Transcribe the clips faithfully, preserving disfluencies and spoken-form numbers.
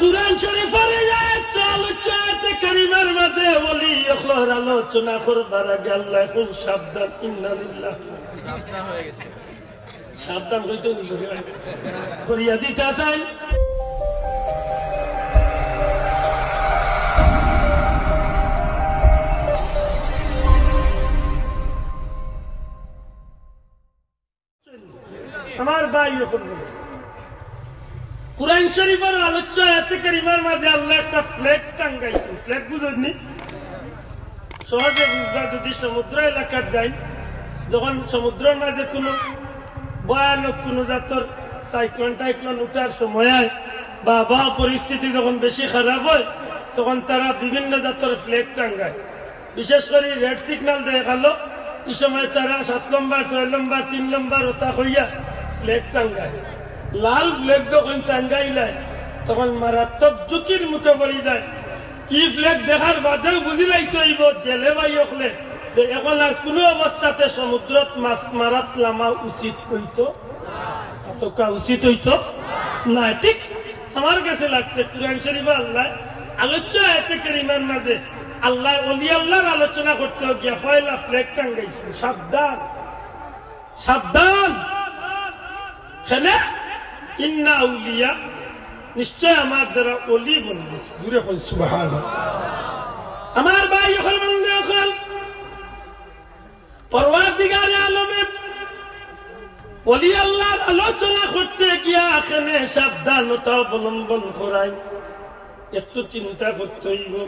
কুরআন শরীফর এই আয়াত, আলোচ্য আয়াতে কারিমার মাঝে ওলি অকলর আলোচনা করবার আগে আল্লায় কইন, "সাবধান, ইন্না লিল্লাহ।" সাবধান কইতো নি করিয়া দিতা চাইন। আমার ভাই অকল, কুরআন শরীফর আলোচ্য আয়াতে কারিমার মাঝে আল্লায় একটা flag টাঙ্গাইছইন। Flag বুঝইন নি? সহজে বুঝবা, যদি সমুদ্র এলাকাত যাইন, যখন সমুদ্রর মাঝে কুনু ভয়ানক কুনু জাতর cyclone টাইক্লোন উঠার সময় অয় বা আবহাওয়া পরিস্থিতি যখন বেশি খারাপ অয়, তখন তারা বিভিন্ন জাতর flag টাঙ্গায়। বিশেষ করি red signal দেয় কালো, ই সময় তারা সাত লম্বর, ছয় লম্বর, তিন লম্বর অতা কইয়া flag টাঙ্গায়। লাল flag যখন টাঙ্গাইলায়, তখন মারাত্মক ঝুঁকির মুখে পড়ি যায়। ই flag দেখার বাদেউ বুঝিলাইতে অইবো জেলে ভাই অকলে যে অখন আর কুনু অবস্থাতে সমুদ্রত মাছ মারাত লামা উচিত অইতো, অতকা উচিত অইতো না। ঠিক আমার গেছে লাগছে কুরআন শরীফো আল্লায় আলোচ্য আয়াতে কারিমার মাঝে আল্লায় ওলি আল্লার আলোচনা করতে গিয়া পয়লা flag টাঙ্গাইছইন, সাবধান, সাবধান। কেনে? ইন্না আউলিয়া, নিশ্চয় আমার যারা ওলি বন্দি। জুরে কইন সুবহানাল্লাহ। আমার ভাই অকল, বন্ধু অকল, পরওয়ারদিগারে আলমে ওলি আল্লার আলোচনা করতে গিয়া কেনে সাবধানতা অবলম্বন করাইন, একটু চিন্তা করতে অইবো।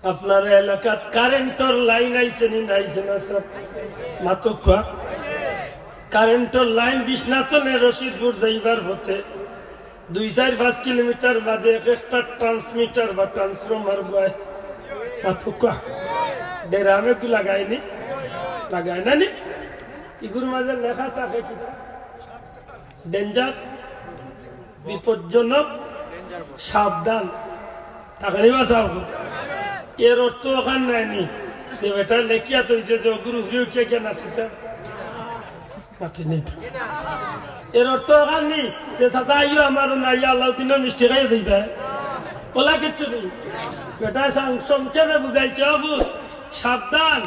আপনার এলাকাত কারেন্টর লাইন আইছে নি না আইছে না, স্যার? মাতউক্কা। কারেন্টর লাইন বিশ্বনাথ থনে রশিদপুর যাইবার পথে দুই, চাইর, পাঁচ কিলোমিটার বাদে এক একটা transmitter বা transformer বয়। মাতউক্কা। ড্রামে কি লাগায় নি? লাগায় না নি? ইগুর মাঝে লেখা থাকে কিতা? Danger, বিপজ্জনক, সাবধান। থাকে নি বা সাব? এর অর্থ অখান নায় নি যে বেটায় লেখিয়া থইছে যে অগুর উপরে উঠিয়া গিয়া নাচিতা। মাতি নি। এর অর্থ অখান নি যে চাচা আইও আমার অনো, আইয়া আলাউদ্দিনর মিষ্টি খাইয়া যাইবা। অলা কিচ্ছু নি। বেটায় সং-, সংক্ষেপে বুঝাইছে, "অবু, সাবধান,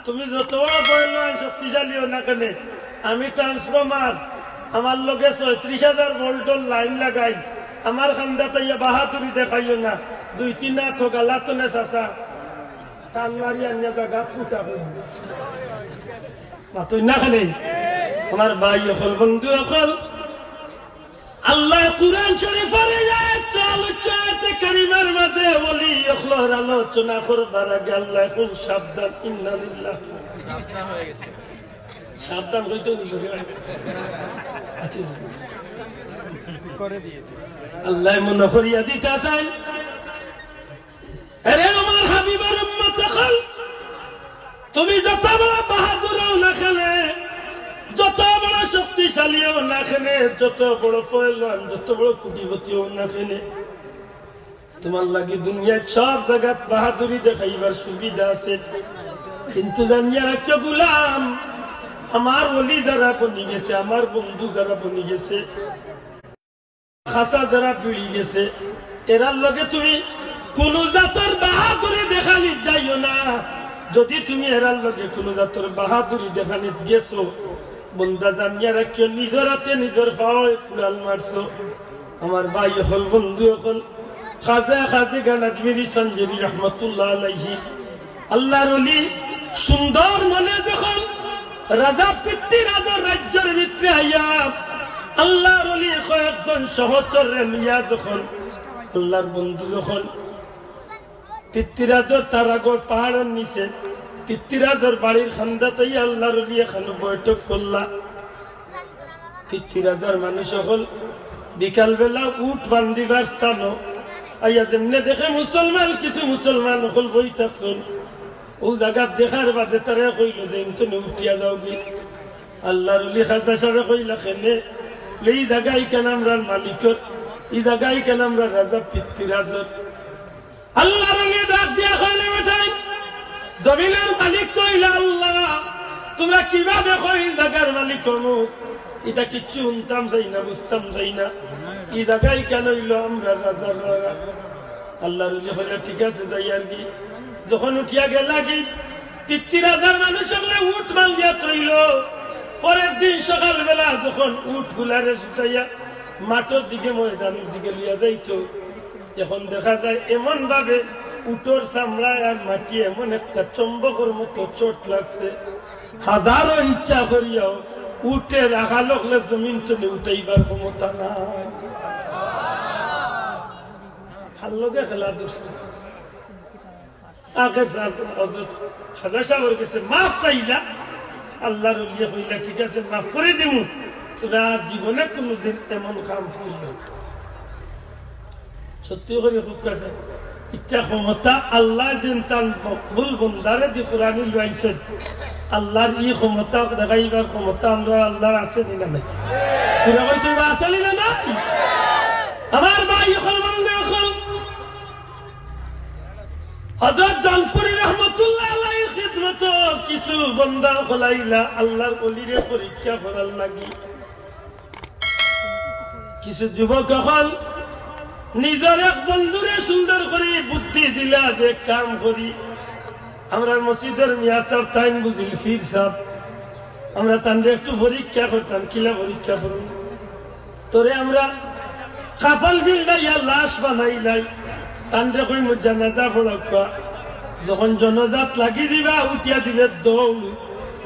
তুমি যত বড় পয়লওয়ান শক্তিশালী অও না কেনে, আমি transformer, আমার লগে ছয়ত্রিশ হাজার ভোল্টর লাইন লাগাই, আমার কান্দাত আইয়া বাহাদুরি দেখাইও না, দুই তিন আত গালাত থনে চাচা, টান মারি আনিয়া জাগাত ফুটা করি।" মাতইন না কেনে? আমার ভাই অকল, বন্ধু অকল, আল্লায় কুরআন শরীফর এই আয়াত, আলোচ্য আয়াতে কারিমার মাঝে ওলি অকলর আলোচনা করবার আগে আল্লায় কইন, "সাবধান, ইন্না লিল্লাহ।" সাবধান কইতো নি করিয়া। আচ্ছা, আল্লায় মনো করিয়া দিতা চাইন। এরে আমার হাবিবর উম্মত অকল, তুমি যত বড় বাহাদুর অও না কেনে, যত বড় শক্তিশালী অও না কেনে, যত বড় পয়লওয়ান, যত বড় কোটিপতি অও না কেনে, তুমার লাগি দুনিয়ার সব জাগাত বাহাদুরি দেখাইবার সুবিধা আছে। কিন্তু জানিয়া রাখিও গুলাম, আমার ওলি যারা বনি গেছে, আমার বন্ধু যারা বনি গেছে, খাসা যারা ভিড়ি গেছে, এরার লগে তুমি কুনু জাতর বাহাদুরি দেখানিত যাইও না। যদি তুমি এরার লগে কুনু জাতর বাহাদুরি দেখানিত গেছো, বন্দা জানিয়া রাখিও, নিজর আতে নিজর পাওয়ে কুড়াল মারছো। আমার ভাই অকল, বন্ধু অকল, খাজা খাজিগান আজমিরি সঞ্জুরি রহমতুল্লাহ আলাইহি আল্লার ওলি সুন্দর মনে যখন রাজা পৃথ্বীরাজর রাজ্যর ভিতরে আইয়া আল্লার ওলি কয়েকজন সহচররে লইয়া যখন আল্লার বন্ধু যখন পৃথ্বীরাজর তারাগড় পাহাড়র নিচে পৃথ্বীরাজর বাড়ির কান্দাত আইয়া আল্লার ওলি এখানো বৈঠক করলা। পৃথ্বীরাজর মানুষ অকল বিকালবেলা উট বান্ধিবার স্থানো আইয়া যেমনে দেখে মুসলমান, কিছু মুসলমান অকল বই থাকছইন। অউ জাগাত দেখার বাদে তারা কইলো যে, "ইন থনে উঠিয়া যাওগি।" আল্লার ওলি খাজা সাবে কইলা, "কেনে?" "ই জাগা ইখান আমরার মালিকর, ই জাগা ইখান আমরার রাজা পৃথ্বীরাজর।" আল্লার ওলি ডাক দিয়া কইলা, "বেটাইন, জমিনর মালিক তো অইলা আল্লা, তুমরা কিভাবে কইন জাগার মালিক অমুক?" ইটা কিচ্ছু হুনতাম চাই না, বুঝতাম চাই না। ই জাগায় কেনে অইলো আমরার রাজার লড়াই? আল্লার ওলি কইলা, "ঠিক আছে, যাই আর কি।" যখন উঠিয়া গেলাগি, পিতৃ রাজার মানুষ অকলে উট বান্ধিয়া থইলো। পরের দিন সকালবেলা যখন উটগুলারে ছুটাইয়া মাঠর দিকে, ময়দানর দিকে লইয়া যাইতো, এখন দেখা যায় এমন ভাবে উটর চামড়ায় আর মাটি এমন একটা চুম্বকর মতো চোট লাগছে, হাজারো ইচ্ছা করিয়াও উটে রাখাল অকলে জমিন তনে উঠাইবার ক্ষমতা নাই। কার লগে খেলা ধরছে? আখের সাব হযরত খাজা সাবর গেছে মাফ চাইলা, আল্লার ওলিয়ে কইলা, "ঠিক আছে, মাফ করি দিমু, তবে আর জীবনে কুনুদিন এমন কাম করিও না।" সত্যি করি খুব কাছে। ইটা ক্ষমতা আল্লায় যেন তান মকবুল বন্দারে দি কুরআনি লইছে। আল্লার ই ক্ষমতা দেখাইবার ক্ষমতা আমরার আল্লার আছে নি না নাই? পুরা কইতে অইবো, আছে নি না নাই? আমার ভাই অকল, বন্ধু অকল, হযরত জৌনপুরী রহমতুল্লাহ আলাইহির খিদমতো কিছু বন্দা অকল আইলা আল্লার ওলিরে পরীক্ষা করার লাগি। কিছু যুবক অকল নিজর এক বন্ধুরে সুন্দর করি বুদ্ধি দিলা যে কাম করি, আমরার মসজিদর মিয়া সাব তাইন বুজিল পীর সাব, আমরা তানরে একটু পরীক্ষা করতাম, কিলা পরীক্ষা করমু? তোরে আমরা কাফন পিন্দাইয়া লাশ বানাইলাই, তানরে কইমু জানাজা পড়াউক্কা। যখন জানাজাত লাগি দিবা, উঠিয়া দিবে দৌড়।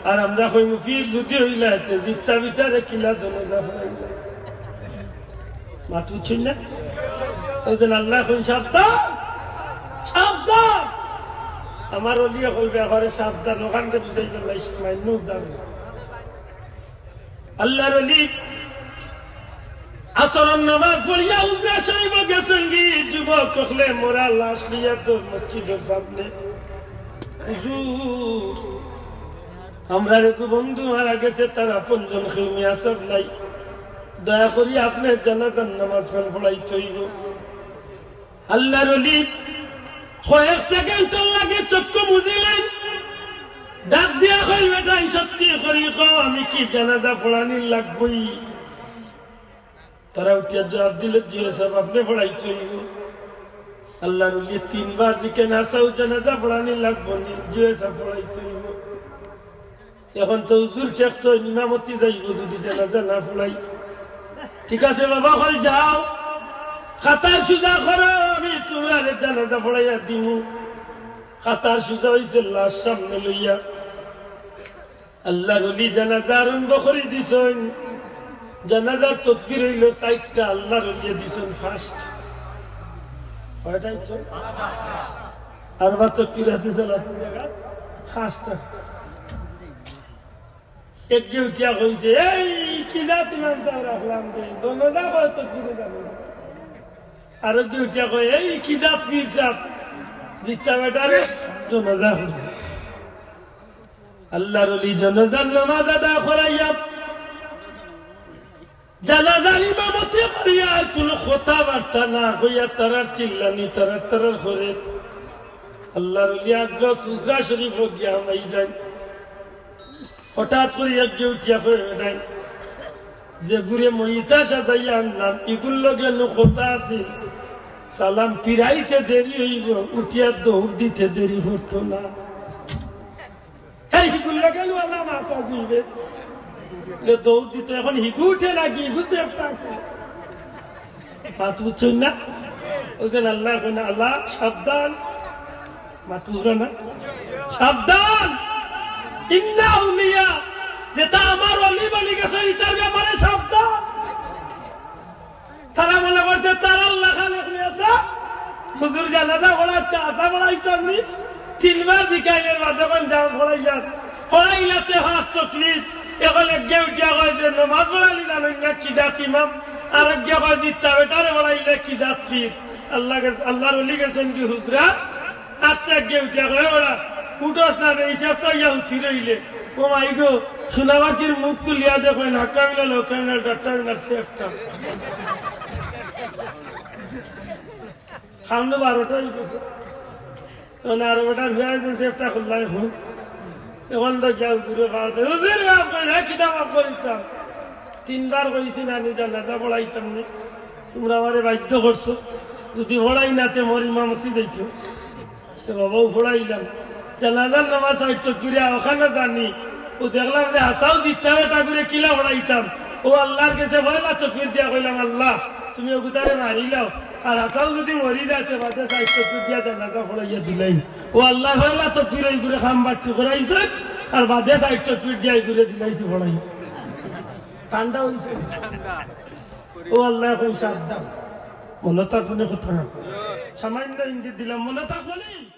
আর আমরা কইমু, "পীর যুদি অইলায়, তে জিত্তা বেটারে কিলা জানাজা পড়াইলায়?" মাত বুঝছইন না? ওই যে আল্লায় কইন, "সাবধান, সাবধান।" আমার ওলিয়ে কইবে, "আমারে সাবধান, অখানরে বুঝাই দিলাইস, মাইন্নু দাম।" আল্লার ওলি আসরর নামাজ পড়িয়া হুজরা শরীফো গেছইন গি, যুবক অকলে মরা লাশ লইয়া তো মসজিদর সামনে। "হুজুর, আমরার এক বন্ধু মারা গেছে, তার আপনজন কেউ মিয়া সাব নাই, দয়া করি আপনে জানাজার নামাজ খান পড়াইতে অইবো।" আল্লার ওলি কয়েক সেকেন্ডর লাগি চক্ষু মুজিলেন, ডাক দিয়া কইল, "বেটাইন, সত্যি করি কও, আমি কি জানাজা পড়ানি লাগবোনি?" তারা উঠিয়া জবাব দিল, "জি অয় সাব, আপনে পড়াইতে অইবো।" আল্লার ওলি তিনবার জিকাইন, "আচ্ছা, জানাজা পড়ানি লাগবোনি?" "জি অয় সাব, পড়াইতে অইবো।" এখন তো হুজুর ঠেকছইন, ইমামতি যাইবো যুদি জানাজা না পড়াই। "ঠিক আছে বাবা অকল, যাও, কাতার সুজা করো, আমি তুমরারে জানাজা পড়াইয়া দিমু।" কাতার সুজা অইছে, লাশ সামনে লইয়া আল্লার ওলি জানাজা আরম্ভ করি দিছইন। জানাজার তকবির অইলো চাইরটা, আল্লার ওলিয়ে দিছইন পাঁচটা। কয়টা অইছে? আর বার তকবির হাতে সালাত জাগা পাঁচটা। একগে উঠিয়া কইছে, "এই কি জাত ইমাম সাব রাখলাম রে, জানাজা কয় তকবিরে জানে না।" আরোগে উঠিয়া কয়, "এই কি জাত পীর সাব, জিত্তা বেটারে জানাজা কয়।" আল্লার ওলি জানাজার নামাজ আদায় করাইয়া জানাজার ইমামতি করিয়া আর কুনু কথাবার্তা না কইয়া তারার চিল্লানি, তারার তারার করে আল্লার ওলি আগ্রা হুজরা শরীফো গিয়া হামাই যাইন। হঠাৎ করি একগে উঠিয়া কয়, "বেটাইন, যেগুরে মইতা সাজাইয়া আনলাম, ইগুর লগে নু কথা আছিল, সালাম ফিরাইতে দেরি অইবো, উঠিয়া দৌড় দিতে দেরি করতো না।" এই হিগুর লগে নু আল্লাহ মাতা যাইবে। দৌড় দিতে এখন হিগু উঠে লাগি, হিগু সেফ থাকে। মাত বুঝছইন না? ওই যে আল্লায় কইন, "আল্লাহ সাবধান।" মাত বুঝরা না? সাবধান! ইন্না আউলিয়া, যেটা আমার ওলি বনি গেছে, ইটার ব্যাপারে সাবধান। তারা মনে করছে তারা আল্লাহ খালেক নিয়ে আছে, হুজুর জানাজা পড়াইতে, আতা পড়াইতে আপনি তিনবার জিকাইলের মাঝে কোন জাম পড়াইয়া, পড়াইলাতে ফার্স্ট তকলিফ। এখন একগে উঠিয়া কয় যে নমাজ পড়ানি জানেন না, কি জাত ইমাম? আর একগে কয় জিত্তা বেটারে পড়াইলে কি জাত পীর? আল্লাহ গেছে, আল্লাহর ওলি গেছেন কি হুজরা? আত্মা একগে উঠিয়া কয়, "ওরা উঠোস না রে, এই সেফটা ইয়া উঠি রইলে।" ও মাই গো, সোনাবাতির মুখ খুলিয়া দেখো, না কামিনাল, ও কামিনাল, ডাক্তার মিনাল সেফটা। সামনে বারোটা অই গেছে। মানে আরো বেটার হয়ে গেছে, একটা খুললাই এখন। এখন তো গিয়া হুজুরে খাওয়াতে, "হুজুর, মাফ করি, হ্যাঁ, কিতা মাফ করিতাম?" তিনবার কইছি না নি জানাজা পড়াইতাম নি, তুমরা আমারে বাধ্য করছো। যুদি পড়াই না তে মোর ইমামতি যাইতো। তে বাবাও পড়াইলাম। জানাজার নামাজ ষাইট তকবিরে অখানো জানি। অউ দেখলাম যে হাছাউ জিততাম, ইটা করে কিলা পড়াইতাম। অউ আল্লার গেছে পয়লা তকবির দিয়া কইলাম, "আল্লা, তুমি অগুতারে মারিলাও।" আর হাছাউ যুদি মরি যায়, তে বাদে ষাইট তকবির দিয়া জানাজা পড়াইয়া দিলাইমু। অউ আল্লায় পয়লা তকবিরে ইগুরে কাম বাট্টি করাইছইন, আর বাদে ষাইট তকবির দিয়া ইগুরে দিলাইছি পড়াইয়া। ঠান্ডা অইছে। অউ আল্লায় কইন সাবধান। মনো থাকবো নি কথা? সামান্য ইঙ্গিত দিলাম, মনো থাকবো নি?